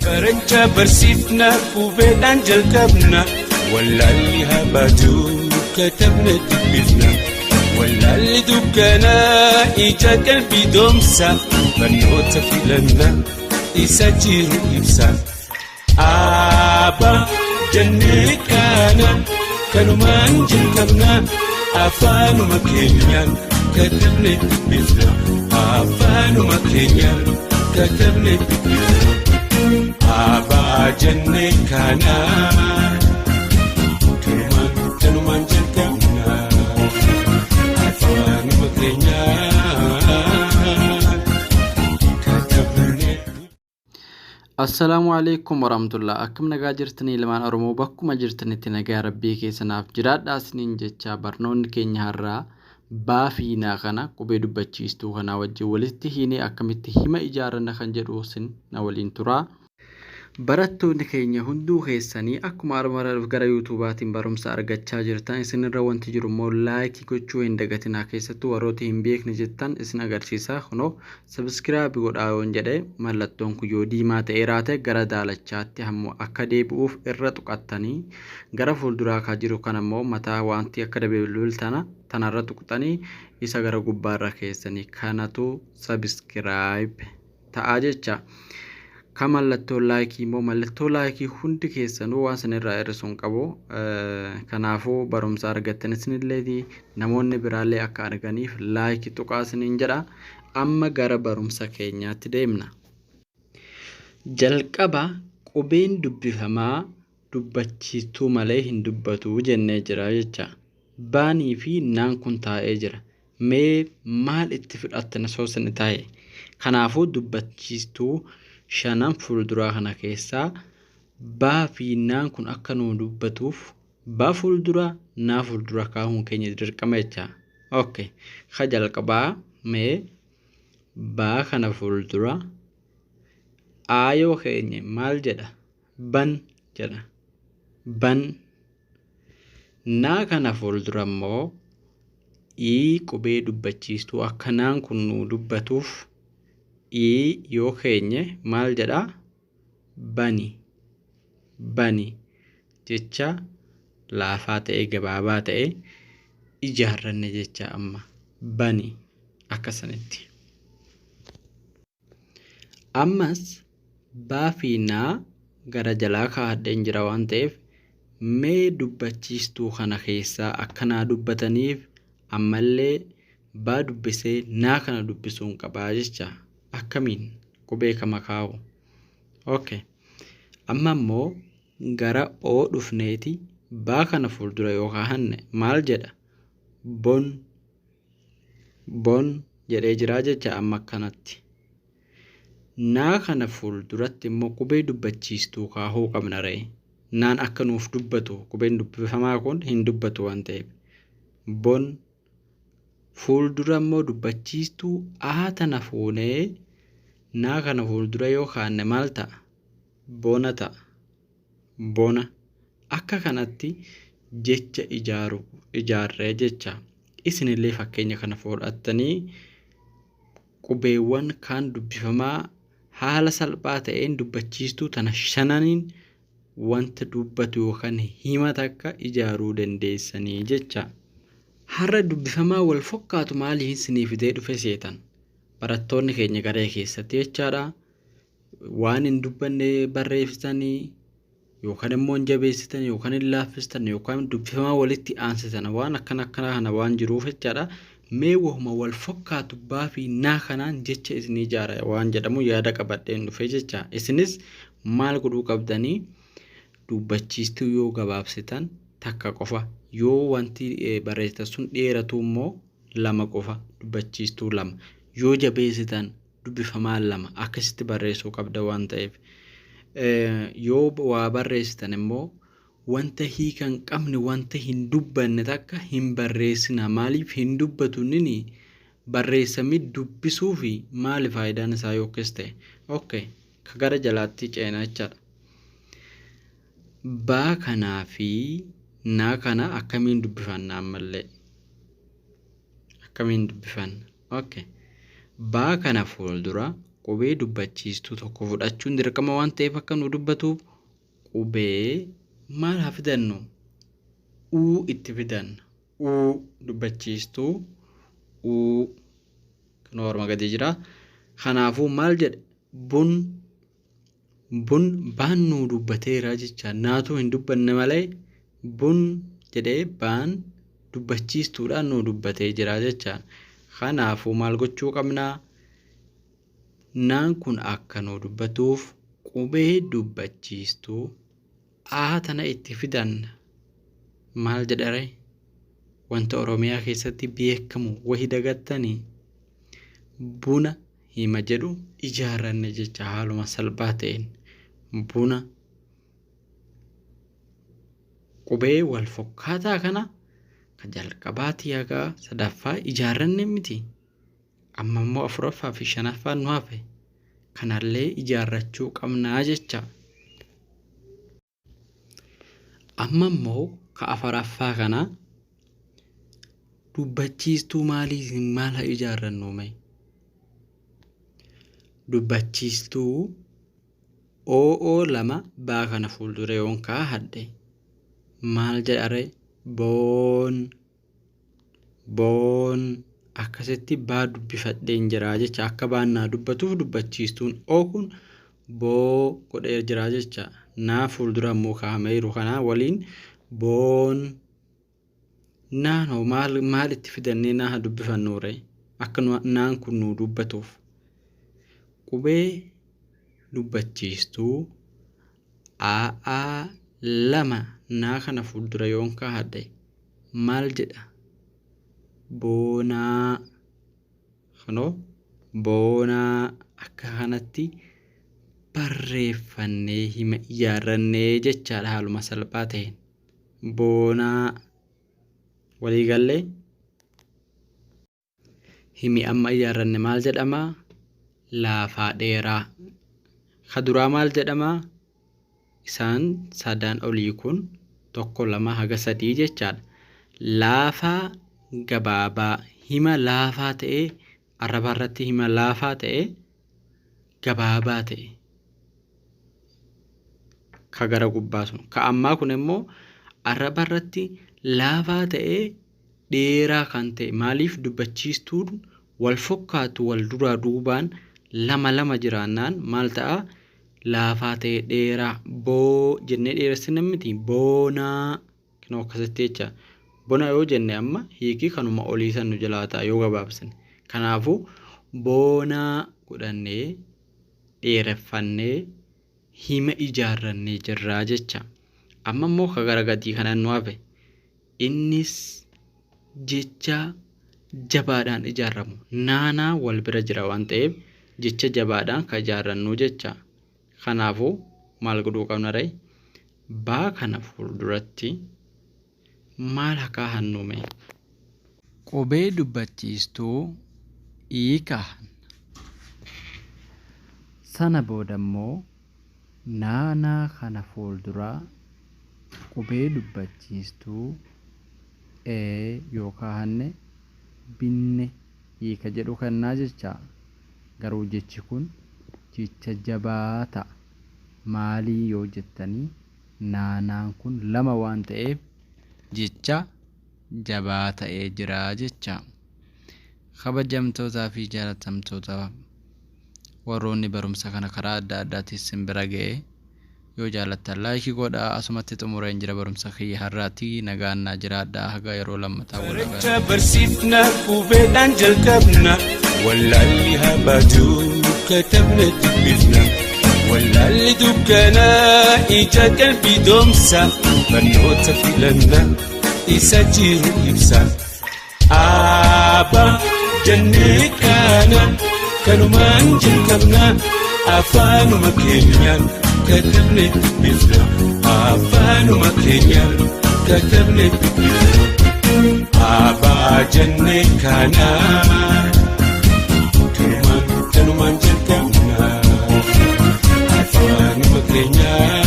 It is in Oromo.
Barachaa barsiifna qubeedhaan jalqabna wallaalli habaatu katabne dubbifna wallaalli dukkanaa ija qalbii doomsa barnoota filanna isa jiru ibsa. Abbaa jennee kana kanumaan jalqabna afaanuma keenyaan katabne dubbifna afaanuma keenyaan katabne dubbifna. Abbaa jennee kana kanumaan kanumaan jalqabna afaanuma keenyaan katabne. Assalaamu alaikum warahmatullah. Akkam nagaa jirtanii ilmaan Oromoo bakkuma jirtanitti nagaa rabbii keessanaaf jiraadhaa isiniin jecha barnoonni keenya har'aa baa fi naa kana qubee dubbachiistuu kanaa wajjin walitti hiinee akkamitti hima ijaarranna kan jedhu isin na waliin turaa. Barattoonni keenya hunduu keessanii akkuma armara gara yuutuubaatiin barumsa argachaa jirtan isinirra wanti jiru immoo laayikii gochuu hin dagatinaa keessattuu warroota hin beekne jettan isin agarsiisa kunoo sabiskiraabi godhaa yoon jedhe mallattoon kun yoo diimaa ta'ee raate gara daalachaatti hammoo akka deebi'uuf irra tuqattanii gara fuulduraa kan jiru kan ammoo mataa wanti akka bilbil tana tanarra tuqxanii isa gara gubbaarra keessanii kanatu sabiskiraayib ta'aa jecha. Kan mallattoo laayikii immoo mallattoo laayikii hundi keessanuu waan sanirraa hir'isuu hin qabu. Kanaafuu barumsa argattan isinilleeti namoonni biraallee akka arganiif laayikii tuqaa isiniin jedha. Amma gara barumsa keenyaatti deemna. Jalqaba qubeen dubbifamaa dubbachiistuu malee hin dubbatu jennee jira jecha. Baanii fi naan kun taa'ee jira. Mee maal itti fudhattan osoo isin taa'e? Kanaafuu dubbachiistuu shanan fuulduraa kana keessaa baa fi naan kun akka nuu dubbatuuf baa fuuldura naa fuuldura kaa'uun keenya dirqama jecha. Okay. Ka jalqabaa mee baa kana fuuldura aa yoo keenye maal jedha? Ban jedha. Ban. Naa kana fuuldura immoo ii qubee dubbachiistuu akka naan kun nuu dubbatuuf ii yoo keenye maal jedha? Bani. Bani. Jecha laafaa ta'e gabaabaa ta'e ijaarranne jecha amma. Bani. Akka sanitti. Ammas baa fi naa gara jalaa kaa'adheen jira waan ta'eef mee dubbachiistuu kana keessaa akka naa dubbataniif ammallee baa dubbisee naa kana dubbisuun qabaa jecha. Akkamiin qubee kama kaa'u? Okay. Amma immoo gara oo dhufneeti baa kana fuuldura yoo kaahanne maal jedha? Bon bon jedhee jira jecha amma akkanatti. Naa kana fuulduratti immoo qubee dubbachiistuu kaahuu qabna ree. Naan akka nuuf dubbatu qubeen dubbifamaa kun hin dubbatu waan ta'eef. Bon fuuldura immoo dubbachiistuu aa tana fuunee naa kana fuuldura yoo kaanne maal ta'a? Bona ta'a. Bona. Akka kanatti jecha ijaaru ijaarree jecha. Isinillee fakkeenya kana fudhattanii qubeewwan kaan dubbifamaa haala salphaa ta'een dubbachiistuu tana shananiin wanta dubbatu yookaan hima takka ijaaruu dandeessanii jecha. Har'a dubbifamaa wal fakkaatu maaliin isinii fidee dhufe seetan? Barattoonni keenya garee keessatti jechaadha. Waan hin dubbanne barreessitanii yookaan immoo hin jabeessitan yookaan hin laaffistan yookaan dubbifamaa walitti aansitan waan akkana akkanaa kana waan jiruuf jechaadha. Mee wahuma wal fakkaatu baa fi naa kanaan jecha isinii ijaara waan jedhamu yaada qabadheen dhufe jecha. Isinis maal godhuu qabdanii dubbachiistuu yoo gabaabsitan takka qofa yoo wanti barreessitan sun dheeratu immoo lama qofa dubbachiistuu lama yoo jabeessitan dubbifamaa lama akkasitti barreessuu qabda waan ta'eef yoo waa barreessitan immoo wanta hiika hin qabne wanta hin dubbanne takka hin barreessina maaliif hin dubbatu nini barreessamii dubbisuu fi maali faayidaan isaa yoo akkas ta'e okay ka gara jalaatti ceena jechaadha. Baa kanaa fi naa kana akkamiin dubbifanna ammallee akkamiin dubbifanna okay. Baa kana fuuldura Qubee dubbachiistuu tokko fudhachuun dirqama waan ta'eef akka nu dubbatuuf qubee maal haa fidannu? Uu itti fidanna. Uu dubbachiistuu uu kan orma gadi jira. Kanaafuu maal jedhe? Bun bun baan nuu dubbateera jecha naatu hin dubbanne malee bun jedhee baan dubbachiistuudhaan nuu dubbatee jira jecha. Kanaafuu maal gochuu qabnaa? Naan kun akka nuu dubbatuuf qubee dubbachiistuu A tana itti fidanna. Maal jedhare? Wanta Oromiyaa keessatti beekamu wahi dagattanii? Buna hima jedhu ijaarranne jecha haaluma salphaa ta'een buna qubee wal fokkaataa kana kan jalqabaatii haga sadaffaa ijaarranne miti. Amma immoo afuraffaa fi shanaffaan nu hafe. Kanallee ijaarrachuu qabnaa jecha. Amma immoo ka afuraffaa kana dubbachiistuu maaliitiin maal haa ijaarrannu mee? Dubbachiistuu OO lama baa kana fuuldura yoon kaahadhe maal jedhare? Boon boon akkasitti baa dubbifadheen jira jecha akka baan naa dubbatuuf dubbachiistuun O kun boo godhee jira jecha naa fuuldura immoo kaa'amee jiru kanaa waliin boon naan hoo maal maal itti fidannee naa haa dubbifannu ree akka naan kun nuu dubbatuuf qubee dubbachiistuu AA lama naa kana fuuldura yoon kaahadhe maal jedha? Boonaa. Kunoo boonaa akka kanatti barreeffannee hima ijaarrannee jechaadha haaluma salphaa ta'een. Boonaa walii gallee? Himi amma ijaarranne maal jedhama? Laafaa dheeraa. Ka duraa maal jedhama? Isaan sadan olii kun tokko lama haga sadii jechaadha. Laafaa gabaabaa hima laafaa ta'ee arraba irratti hima laafaa ta'ee gabaabaa ta'e ka gara gubbaa sun. Ka ammaa kun immoo arraba irratti laafaa ta'ee dheeraa kan ta'e maaliif dubbachiistuun wal fokkaatu wal duraa duubaan lama lama jiraannaan maal ta'a laafaa ta'e dheeraa boo jennee dheeressina miti boonaa kinoo akkasitti jecha bona yoo jenne amma hiikii kanuma olii san nu jalaa ta'a yoo gabaabsine kanaafuu boonaa godhannee dheereffannee hima ijaarrannee jirraa jecha amma immoo ka gara gadii kanan nu hafe Innis jecha jabaadhaan ijaarramu. Naanaa wal bira jira waan ta'eef jecha jabaadhaan kan ijaarrannu jecha. Kanaafuu maal godhuu qabna ree? Baa kana fuulduratti maal haa kaahannu mee? Qubee dubbachiistuu i kaahanna. Sana booda immoo Naanaa kana fuuldura qubee dubbachiistuu e yoo kaahanne binne hiika jedhu kennaa jecha. Garuu jechi kun jecha jabaa ta'a. Maalii yoo jettanii naanaan kun lama waan ta'eef jecha jabaa ta'ee jira jecha. Kabajamtootaa fi jaalatamtoota warroonni barumsa kana karaa adda addaatiin sin bira ga'e yoo jaalattan laayikii godhaa asumatti xumureen jira barumsa kiyya har'aati nagaan naa jiraadhaa haga yeroo lammataa wal agarru. Baracha barsiifna qubeedhaan jalqabna wallaalli haa baatu katabne dubbifna wallaalli dukkanaa ija qalbii doomsa barnoota filanna isa jiru ibsa. Abbaa jennee kana kanumaan jalqabna afaanuma keenyaan katabne dubbifna afaanuma keenyaan katabne dubbifna. Abbaa jennee kana kanumaan kanumaan jalqabna afaanuma keenyaan.